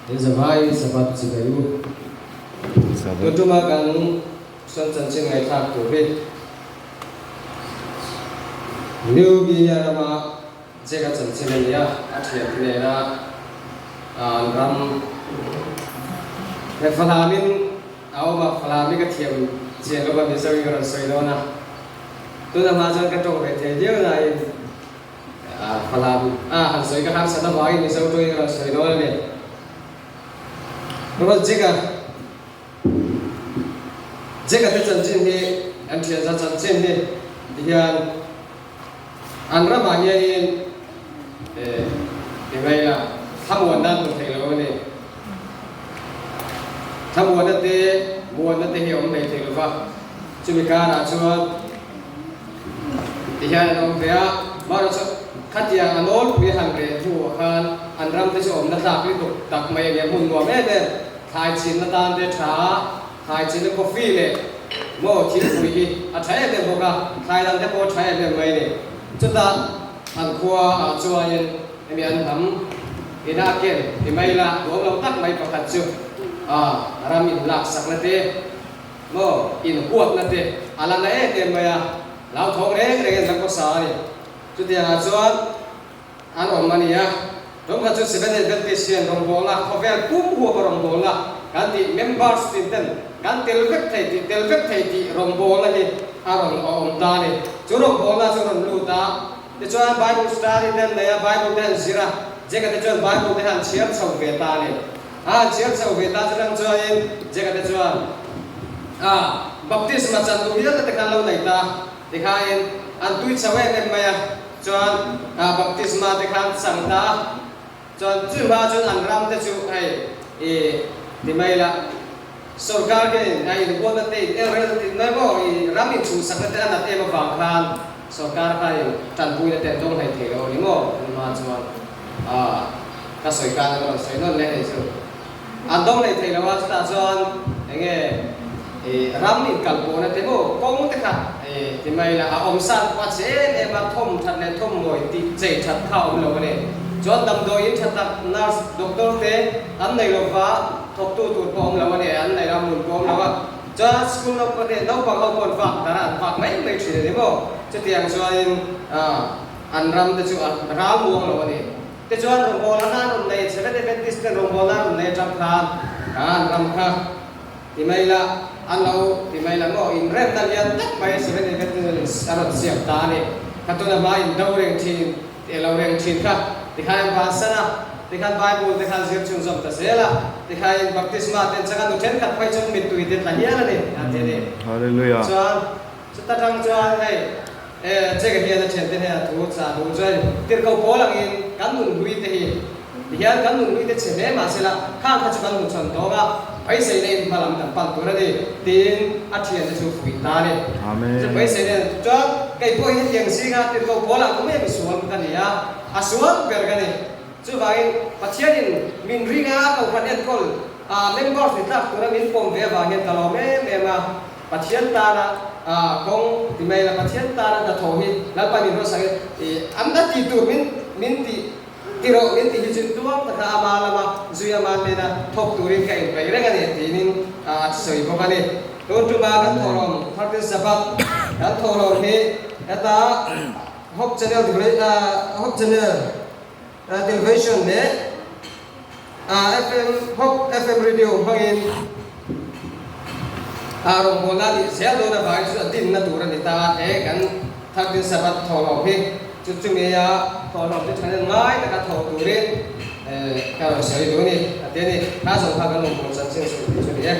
In zavai Sabbath chibai u. Tun tuma kan sawn chanchin ngaihthlak tur hi New Guinea rama Jack-a chanchin a ni a, a thiante nena an ram he Fahlamin a awm a, Fahlami ka thiam chian lova Mizo in ka rawn sawi dawn a, tuna hma chuan ka tawng ve thei viau nain Falam a han sawi ka harsat avangin Mizo tawngin ka rawn sawi dawn a ni. Robert Jack-a Jack-a te chanchin hi an thianza chanchin hi tihian an ramah hianin ti mai ila thlamuan nan hmu thei lo a ni. Thlamuanna te muanna te hi a awm hlei thei lova, chumi karah chuan Ti hian an awm ve a, mahrawh chu khatiang a nawlpui han reh hnuah khan an ram te chu awmna tlak lutuk tak mai a nia, hmun nuam em em, thlai chinna tan te tha, thlai chinna coffee leh maw thingpui hi a tha em em bawk a, thlai dang te pawh a tha em em mai a ni. Chutah an khua ah chuanin hemi an hnam ina a ken ti mai ila duhawm lo tak mai pakhat chu ram inlaksakna te, Maw in huatna te a la na em em mai a, hlauthawng reng reng in la khawsa a ni. Chutiangah chuan an awm a ni a, rawng kha chu Seventh Adventist hian rawngbawlna, khawvel pum huapa rawngbawlna kan tih members tin ten kan tel vek thei tih tel vek thei tih rawngbawlna hi a rawn awm ta a ni. Chu rawngbawlna chu rawn lut a, tichuan Bible study te an nei a, Bible te an zir a, Jack-a te chuan Bible te han chhiar chho ve ta a ni. A chiar chho ve ta chutang chuanin Jack-a te chuan a baptisma chan duh hial te khan lo nei ta tikhain an tui chho em em mai a, chuan a baptisma te khan chang ta a, chuan chu hma chuan an ram te chu hei i ti mai la sorkar hianin a inhuatna te in elrel ti mai maw i ram inchhuhsakna te a nat em avang khan sorkar khain tanpuina te an dawng hlei thei lo a ni maw an hma chuan. A, ka sawi khan a rawn sawi nawn leh hei chu. An dawng leh thei lo a, chutah chuan eng nge i ram inkal pawhna te maw kawng te kha i ti mai la, a awm san pawh a che em em a, thawm that leh thawm mawi tih chei that kha a awm lo a ni. Chuan damdawi in tha tak nurse, doctor te an nei lo va, thawktu tur pawh a awm lo a ni, an nei lo, hmun pawh a awm lo a. Chuan school naupang te, naupang ho pawh an vak darh a, an vak mai mai thin a ni maw? Chutiang chuanin a. An ram te chu a ral muang lo a ni. Tichuan rawngbawlna an rawn nei, Seventh Adventist ten rawngbawlna an rawn nei atang khan kha an ram kha ti mai la, an lo ti mai la maw, inremna lian tak mai Seventh Adventist a rawn siam ta a ni. Kha tuna hma in do reng thin, tih lo reng thin kha tikhan an bansan a, tikhan Bible te khan zir chhunzawm ta zel a, tikhan in baptisma te an chang a, nu thenkhat phei chuan mittui te tla hial a ni, a ti a ni. Hallelujah. Chuan chuta tang chuan hei. E, che ka hian a thiante hnenah thu chah duh chuan tirhkoh pawl angin kan nun hlui te hi tihian kan nun hlui te chhe hle mah sela khang kha chu kan hmu chhawn tawng a, beiseina in hma lam kan pan tur a ni tiin a thiante chu fuih ta a ni. Amen. Chu beiseina in chuan kei pawh hi hetiang zinga tirhkoh pawl ang mai mi sual ka ni a, a sual ber ka ni. Chuvangin Pathianin min ringa a kohhran enkawl a members ni tlak tura min pawm ve avang hian ka lawm em em a. Pathian tana kawng ti mai la, Pathian tana hnathawh hi Lalpa min ruatsak hi i an la ti tur min min ti ti rawh min ti hi chu tuang taka ama lama zui ama hnena thawk turin ka inpeih reng a ni tiin a sawi bawk a ni. Tun tuma kan thawhlawm Thirteen Sabbath kan thawhlawm hi heta Hope Channel Hope Channel Television leh FM Hope FM Radio hmangin rawngbawlna a tih zel dawn avangin chu a dinna tur a ni ta a, he kan Thirteen Sabbath thawhlawm hi chu chumi a thawhlawm chu thahnem ngai taka thawh turin ka rawn sawi duh a ni a ti a ni. Kha zawng kha kan rawngbawlh chanchin sawi tih chu a ni e.